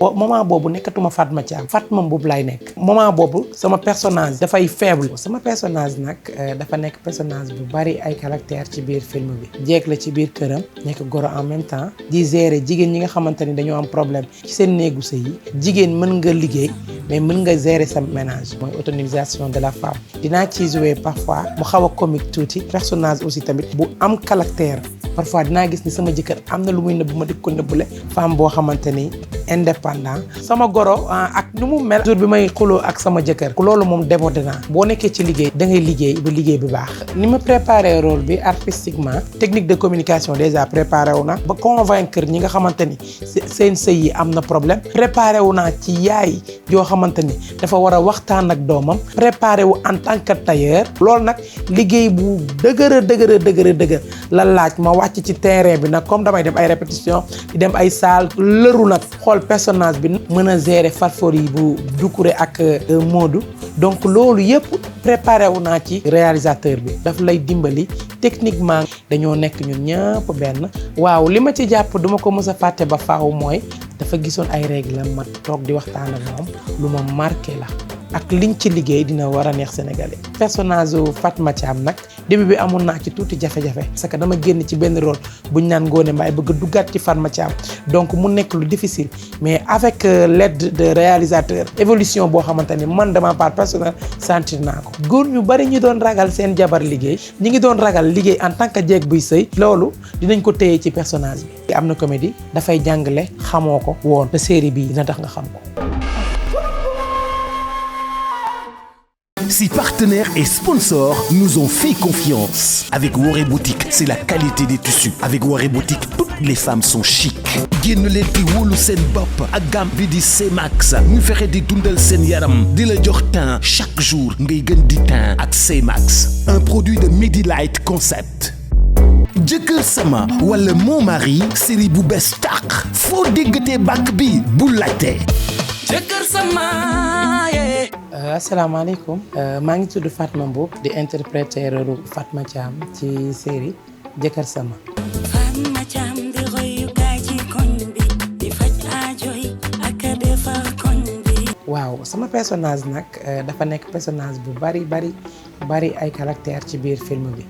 moment boobu nekkatuma Fatma Thiam Fatma boobu laay nekk moment boobu sama personnage dafay faible sama personnage nag dafa nekk personnage bu bari ay caractère ci biir film bi jeeg la ci biir këram nekk goro en même temps di gérer jigéen ñi nga xamante ni dañoo am problème ci seen néegu sëy yi jigéen mën nga liggéey mais mën nga gérer sa ménage mooy autonomisation de la femme dinaa ci jouer parfois mu xaw a comique tuuti personnage aussi tamit bu am caractère parfois dinaa gis ni sama jëkkër am na lu muy nëbb ma di ko nëbbule femme boo xamante ni indépendant sama goro ak nu mu mel jour bi may xuloo ak sama jëkkër loolu moom débordé naa boo nekkee ci liggéey da ngay liggéey ba liggéey bi baax ni ma préparé rôle bi artistiquement technique de communication déjà préparé wu na ba convaincre ñi nga xamante ni seen sëy yi am na problème préparé wu naa ci yaay yoo xamante ni dafa war a waxtaan ak doomam préparé wu en tant que tailleur loolu nag liggéey bu dëgër la laaj ma wàcc ci terrain bi nag comme damay dem ay répétition di dem ay salle lëru nag xool personnage bi mën a gérer farfori bu Doucouré ak Modou donc loolu yëpp préparé wu naa ci réalisateur bi daf lay dimbali techniquement dañoo nekk ñun ñëpp benn waaw li ma ci jàpp duma ko mës a fàtte ba faaw mooy dafa gisoon ay règles ma toog di waxtaan ak moom lu ma marqué la ak liñ ci liggéey dina war a neex sénégalais personnage u Fatma Thiam nag début bi amoon naa ci tuuti jafe-jafe parce que dama génn ci benn rôle buñ naan Ngoné Mbaye bëgg a duggaat ci Fatma Thiam donc mu nekk lu difficile mais avec l'aide de réalisateur évolution boo xamante ni man de ma part personnelle sentir naa ko góor ñu bari ñu doon ragal seen jabar liggéey ñi ngi doon ragal liggéey en tant que jeeg buy sëy loolu dinañ ko téye ci personnage bi am na comédie dafay jàngale xamoo ko woon te série bi dina tax nga xam ko. Si partenaires et sponsors nous ont fait confiance. Avec Woré Boutique, c'est la qualité des tissus. Avec Woré Boutique, toutes les femmes sont chic. génn leen di wóolu seen bopp ak gamme bi di C-Max ñu fexe di dundal seen yaram di la jox teint chaque jour ngay gën di teint ak C-Max. Un produit de Medilight Concept. Jëkkër sama wala mon mari série bu bees tàq foo déggatee bàkk bi bu laajte. Jëkkër sama asalaamaaleykum maa ngi tudd Fatma Mboup di interpréter rôle Fatma Thiam ci série Jëkkër sama. Fatma Thiam di royukaay ci koñ bi di faj aajo yi ak defar koñ bi. waaw sama personnage nag dafa nekk personnage bu bari ay caractère ci biir film bi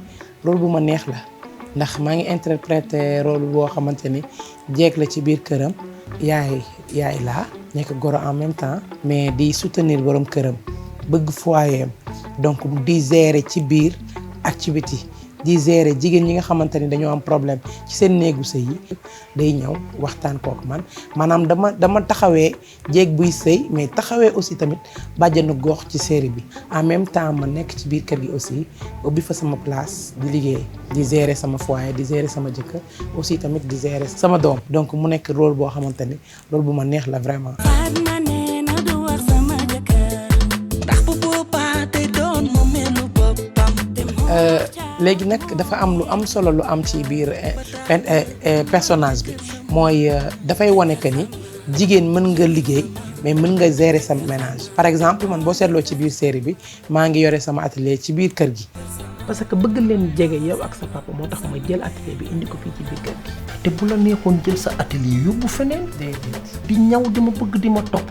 rôle bu ma neex la ndax maa ngi interpréter rôle boo xamante ni jeeg la ci biir këram yaay laa nekk goro en même temps mais di soutenir borom këram bëgg foyeem donc di gérer ci biir activité di gérer jigéen ñi nga xamante ni dañoo am problème ci seen néegu sëy yi day ñëw waxtaan kook man maanaam dama taxawee jeeg buy sëy mais taxawee aussi tamit bàjjanu gox ci série bi en même temps ma nekk ci biir kër gi aussi ubbi fa sama place di liggéey di gérer sama foyer di gérer sama jëkkër aussi tamit di gérer sama doom donc mu nekk rôle boo xamante ni rôle bu ma neex la vraiment. Fatma nee na du war sama jëkkër ndax bu boobaa te doon mu melu boppam. léegi nag dafa am lu am solo lu am ci biir personnage bi mooy dafay wane que ni jigéen mën nga liggéey mais mën nga gérer sa ménage par exemple man boo seetloo ci biir série bi maa ngi yore sama atelier ci biir kër gi. parce que bëgg leen jege yow ak sa papa moo tax ma jël atelier bi indi ko fii ci biir kër gi. te bu la neexoon jël sa atelier yóbbu feneen. di ñaw di ma bëgg di ma topp.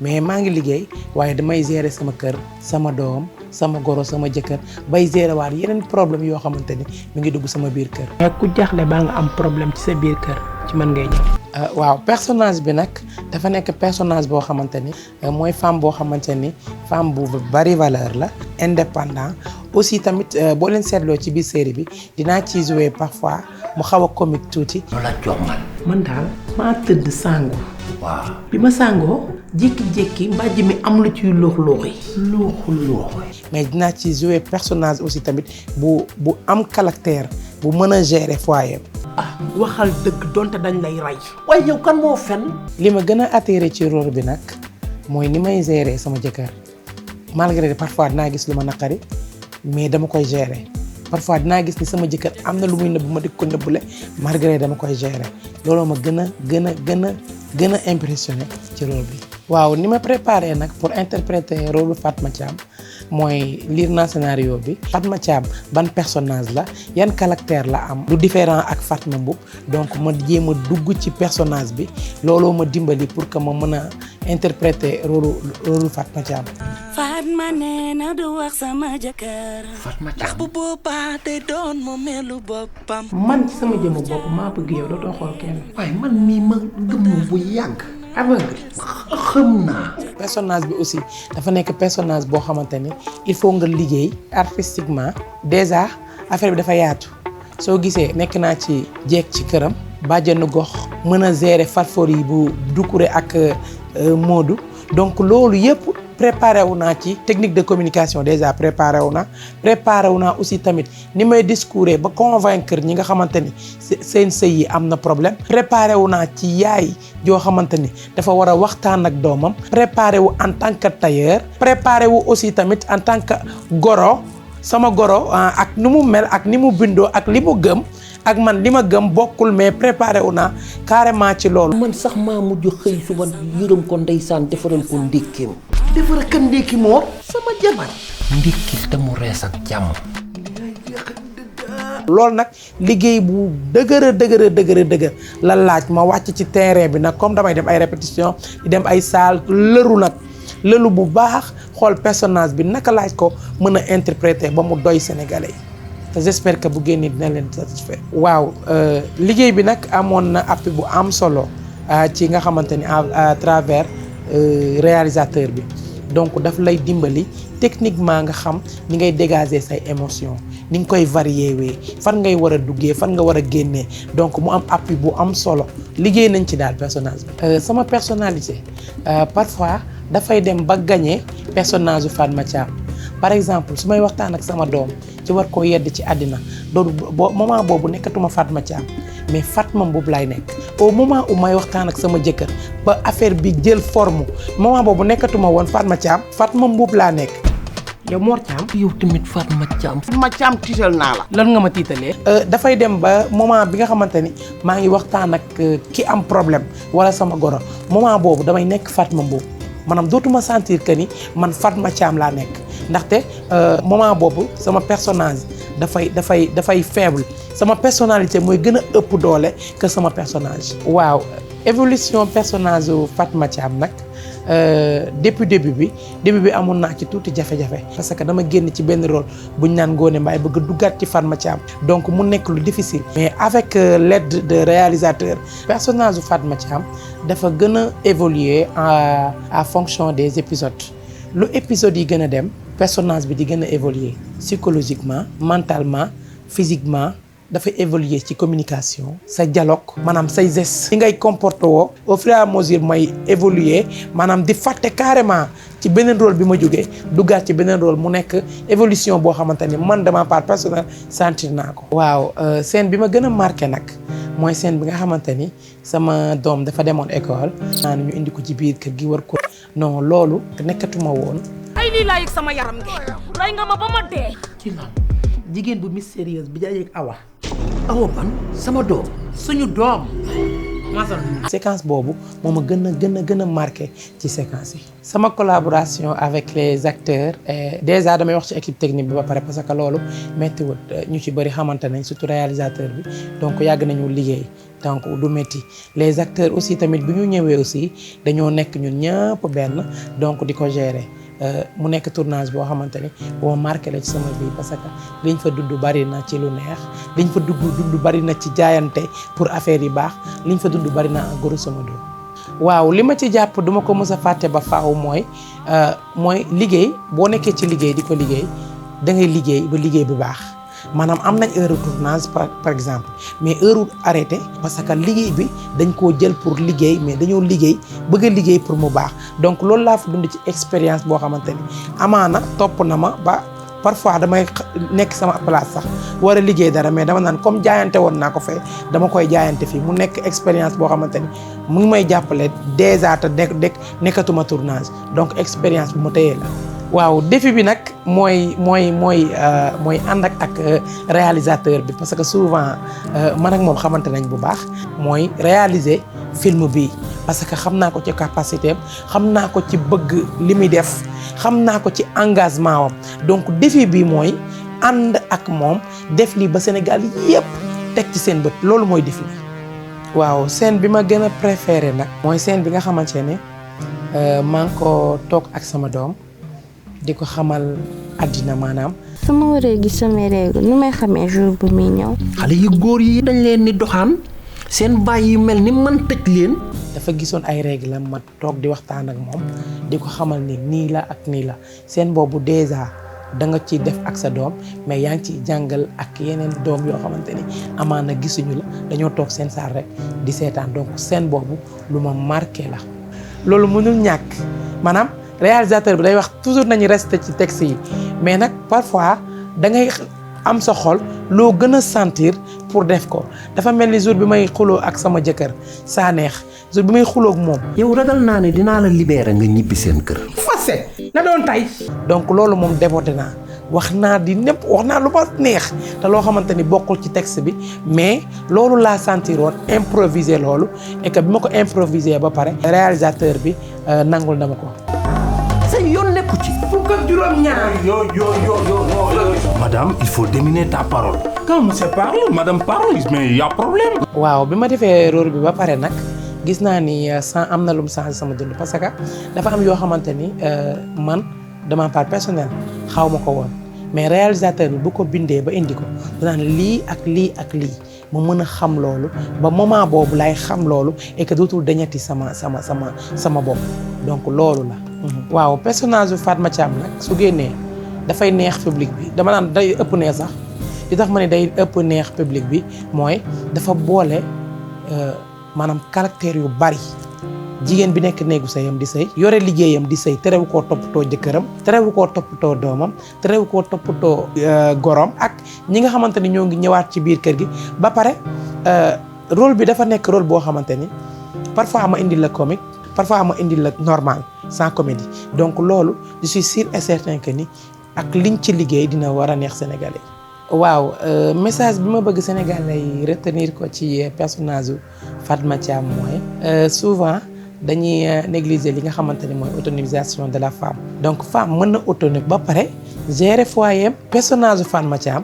mais maa ngi liggéey waaye damay gérer sama kër sama doom sama goro sama jëkkër bay gérer waat yeneen problème yoo xamante ni mi ngi dugg sama biir kër. mais ku jaaxle baa nga am problème ci sa biir kër ci mën ngay ñëw. waaw personnage bi nag dafa nekk personnage boo xamante ni mooy femme boo xamante ni femme bu bari valeur la indépendant aussi tamit boo leen seetloo ci biir série bi dinaa ci jouer parfois mu xaw a comique tuuti. loolu la jox man daal maa tëdd sangu. waaw bi ma sangoo jékki-jékki mbàjj mi am lu ciy loox-looxi. mais dinaa ci jouer personnage aussi tamit bu am caractère bu mën a gérer foyer. waxal dëgg donte dañ lay rey. waaye yow kan moo fen. li ma gën a attiré ci rôle bi nag mooy ni may gérer sama jëkkër malgré parfois dinaa gis lu ma naqari mais dama koy gérer parfois dinaa gis ni sama jëkkër am na lu muy nëbb ma di ko nëbbule malgré dama koy gérer looloo ma gën a gën a impressionné ci rôle bi. waaw ni ma préparé nag pour interpréter rôle Fatma Thiam mooy lire naa scénario bi. Fatma Thiam ban personnage la yan caractère la am lu différent ak Fatma Mboup donc ma jéem a dugg ci personnage bi looloo ma dimbali pour que ma mën a interpréter rôle Fatma Thiam. Fatma nee na du wax sama jëkkër. Fatma ndax bu boobaa day doon mu melu boppam. man ci sama jëmm bopp maa bëgg yow dootoo xool kenn. waaye man mii ma gëm bu yàgg. aveugle. xam naa. personnage bi aussi dafa nekk personnage boo xamante ni il faut nga liggéey artistiquement déjà affaire bi dafa yaatu soo gisee nekk naa ci jeeg ci këram bàjjenu gox mën a gérer farfori yi bu Doucouré ak Modou donc loolu yëpp préparé wu naa ci technique de communication déjà préparé wu naa aussi tamit ni may discours ba convaincre ñi nga xamante ni seen sëy yi am na problème préparé wu naa ci yaay joo xamante ni dafa war a waxtaan ak doomam préparé wu en tant que tailleur préparé wu aussi tamit en tant que goro sama goro ak ni mu mel ak ni mu bindoo ak li mu gëm ak man li ma gëm bokkul mais préparé wu naa carrément ci loolu. man sax maa mujj xëy suba yërëm ko ndeysaan defaral ko ndékkeem. defaral kan ndékki moo sama jabar. ndékki te mu rees ak jàmm. loolu nag liggéey bu dëgër la laaj ma wàcc ci terrain bi nag comme damay dem ay répétition di dem ay salle lëlu bu baax xool personnage bi naka laaj ko mën a interpréter ba mu doy sénégalais te j'espère que bu génnee dina leen satisfaire. waaw liggéey bi nag amoon na appui bu am solo ci nga xamante ni à travers réalisateur bi donc daf lay dimbali techniquement nga xam ni ngay dégager say émotions ni nga koy varier wee fan ngay war a duggee fan nga war a génnee donc mu am appui bu am solo liggéey nañ ci daal personnage bi. sama personnalité parfois dafay dem ba gagner personnage u Fatma Thiam par exemple su may waxtaan ak sama doom ci war koo yedd ci àddina loolu moment boobu nekkatuma Fatma Thiam mais Fatma Mboup laay nekk au moment où may waxtaan ak sama jëkkër ba affaire bi jël forme moment boobu nekkatuma woon Fatma Thiam Fatma Mboup laa nekk. yow Mor Thiam. yow tamit Fatma Thiam. Fatma Thiam tiital naa la. lan nga ma tiitalee. dafay dem ba moment bi nga xamante ni maa ngi waxtaan ak ki am problème wala sama goro moment boobu damay nekk Fatma Mboup maanaam dootuma sentir que ni man Fatma Thiam laa nekk ndaxte moment boobu sama personnage dafay faible sama personnalité mooy gën a ëpp doole que sama personnage. waaw évolution personnage u Fatma Thiam nag depuis début bi amoon naa ci tuuti jafe-jafe parce que dama génn ci benn rôle buñ naan Ngoné Mbaye bëgg duggaat ci Fatma Thiam donc mu nekk lu difficile. mais avec l'aide de réalisateur personnage u Fatma Thiam dafa gën a évoluer à fonction des épisodes lu épisodes yi gën a dem personnage bi di gën a évoluer psychologiquement mentalement physiquement dafay évoluer ci communication sa dialogue maanaam say gestes yi ngay comporté woo au fur et à mesure may évoluer maanaam di fàtte carrément ci beneen rôle bi ma jógee duggaat ci beneen rôle mu nekk évolution boo xamante ni man de ma part personnelle sentir naa ko. waaw scène bi ma gën a marqué nag mooy scène bi nga xamante ni sama doom dafa demoon école naan ñu indi ko ci biir kër gi war ko non loolu nekkatuma woon. ay lii laa yëg sama yaram gi. rey nga ma ba ma dee. ci lan jigéen bu mystérieuse bi dajeeg Awa. awa ban sama doom. suñu doom. masal. séquence boobu moo ma gën a marqué ci séquence yi. sama collaboration avec les acteurs déjà damay wax ci équipe technique bi ba pare parce que loolu méttiwul ñu ci bëri xamante nañ surtout réalisateur bi donc yàgg nañu liggéey donc du métti les acteurs aussi tamit bu ñu ñëwee aussi dañoo nekk ñun ñëpp benn donc di ko gérer. mu nekk tournage boo xamante ni boo marqué la ci sama vie parce que liñ fa dund bari na ci lu neex liñ fa dund bari na ci jaayante pour affaire yi baax liñ fa dund bari na en grosso modo. waaw li ma ci jàpp duma ko mës a fàtte ba faaw mooy liggéey boo nekkee ci liggéey di ko liggéey da ngay liggéey ba liggéey bu baax maanaam am nañ heure tournage par exemple mais heure arrêté parce que liggéey bi dañ koo jël pour liggéey mais dañoo liggéey bëgg a liggéey pour mu baax donc loolu laa fa dund ci expérience boo xamante ni amaana topp na ma ba parfois damay nekk sama place sax war a liggéey dara mais dama naan comme jaayante woon naa ko fee dama koy jaayante fii mu nekk expérience boo xamante ni mu ngi may jàppale déjà te nekkatuma tournage donc expérience bu ma téyee la. waaw défi bi nag mooy ànd ak réalisateur bi parce que souvent man ak moom xamante nañ bu baax mooy réaliser film bi parce que xam naa ko ci capacité am xam naa ko ci bëgg li muy def xam naa ko ci engagement am donc défi bi mooy ànd ak moom def lii ba Sénégal yépp teg ci seen bët loolu mooy défi bi. waaw scène bi ma gën a préféré nag mooy scène bi nga xamante ne maa ngi ko toog ak sama doom di ko xamal àddina maanaam. su ma waree gis samay règle nu may xamee jour bu muy ñëw. xale yu góor yi dañ leen ni doxaan seen bàyyi mel ni man tëj leen. dafa gisoon ay règle am ma toog di waxtaan ak moom di ko xamal ni nii la ak nii la seen boobu déjà da nga ciy def ak sa doom mais yaa ngi ciy jàngal ak yeneen doom yoo xamante ni amaana gisuñu la dañoo toog seen saar rek di seetaan donc seen boobu lu ma marqué la. loolu mënul ñàkk maanaam réalisateur bi day wax toujours nañu rester ci texte yi mais nag parfois da ngay am sa xol loo gën a sentir pour def ko dafa mel ni jour bi may xuloo ak sama jëkkër saa neex jour bi may xuloo ak moom. yow ragal naa ne dinaa la libérer nga ñibbi seen kër. fase na doon tay. donc loolu moom dévoté naa wax naa di népp wax naa lu ma neex te loo xamante ni bokkul ci texte bi mais loolu laa sentiroon improviser loolu et que bi ma ko improviser ba pare réalisateur bi nangul na ma ko. sa yoon nekku ci. fukk ak juróom-ñaar. Madame, il faut déminer ta parole. Quand monsieur parle, madame parle, mais il y a problème. waaw bi ma defee rôle bi ba pare nag gis naa ni am na lu mu changé sama dund parce que dafa am yoo xamante ni man de ma part personnelle xaw ma ko woon mais réalisateur bi bu ko bindee ba indi ko danaan lii ak lii ak lii mu mën a xam loolu ba moment boobu lay xam loolu et que dootul dañati sama bopp donc loolu la. waaw personnage bu Fatma Thiam nag su génnee dafay neex public bi dama naan day ëpp neex sax li tax ma ne day ëpp neex public bi mooy dafa boole maanaam caractère yu bari jigéen bi nekk néegu sëyam di sëy yore liggéeyam di sëy terewu koo toppatoo jëkkëram terewu koo toppatoo doomam terewu koo toppatoo gorom ak ñi nga xamante ni ñoo ngi ñëwaat ci biir kër gi ba pare rôle bi dafa nekk rôle boo xamante ni parfois ma indil la comique parfois ma indil la normal sans comédie donc loolu je suis sûr et certain que ni ak liñ ci liggéey dina war a neex Sénégalais. waaw message bi ma bëgg Sénégalais yi retenir ko ci personnage Fatma Thiam mooy souvent dañuy négliger li nga xamante ni mooy autonomisation de la femme donc femme mën na autonome ba pare gérer foyer personnage Fatma Thiam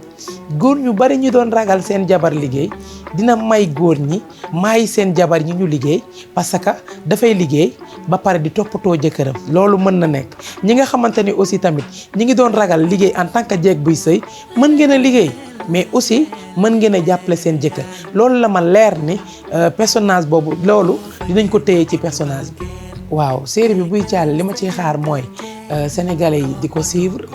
góor ñu bari ñu doon ragal seen jabar liggéey dina may góor ñi may seen jabar ñi ñu liggéey parce que dafay liggéey ba pare di toppatoo jëkkëram loolu mën na nekk ñi nga xamante ni aussi tamit ñi ngi doon ragal liggéey en tant que jeeg buy sëy mën ngeen a liggéey mais aussi mën ngeen a jàppale seen jëkkër loolu la ma leer ni personnage boobu loolu dinañ ko téye ci personnage bi. waaw série bi buy caale li ma ciy xaar mooy sénégalais yi di ko suivre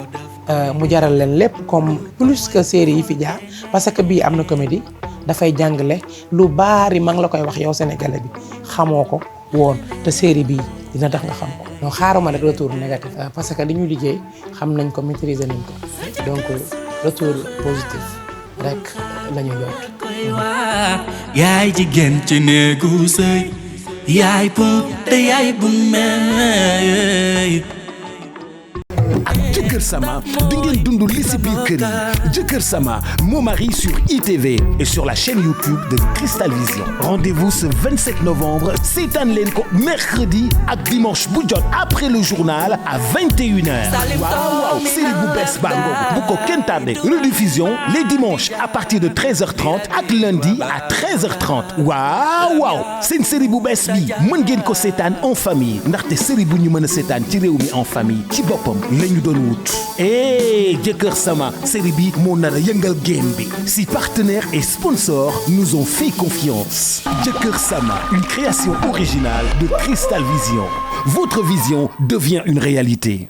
mu jaral leen lépp comme plus que série yi fi jaar parce que bii am na comédie dafay jàngale lu bari ma ngi la koy wax yow sénégalais bi xamoo ko woon te série bii dina tax nga xam ko. donc xaaruma nag retour négatif parce que li ñu liggéey xam nañ ko maîtriser nañ ko donc retour positif rek la ñu yor. yaay jigéen ci néegu sëy yaay bu te yaay bu meey. ak Jëkkër Sama di ngeen dund li ci biir kër yi Jëkkër Sama Mon mari sur ITV et sur la chaîne YouTube de Crystal Vision. Rendez-vous ce 27 novembre seetaan leen ko mercredi ak dimanche bu jot après le journal à 21h. waaw série bu bees baa ngoogu bu ko kenn tardé rediffusion les dimanches à partir de 13h30 ak lundi à 13h30 waaw seen série bu bees bi mën ngeen ko seetaan en famille ndaxte série bu ñu mën a seetaan ci réew mi en famille ci boppam lañu doon wut. Jëkkër Sama série bi moo nar a yëngal game bi. Si partenaires et sponsors nous ont fait confiance. Jëkkër Sama, une création originale de Crystal Vision. Votre vision devient une réalité.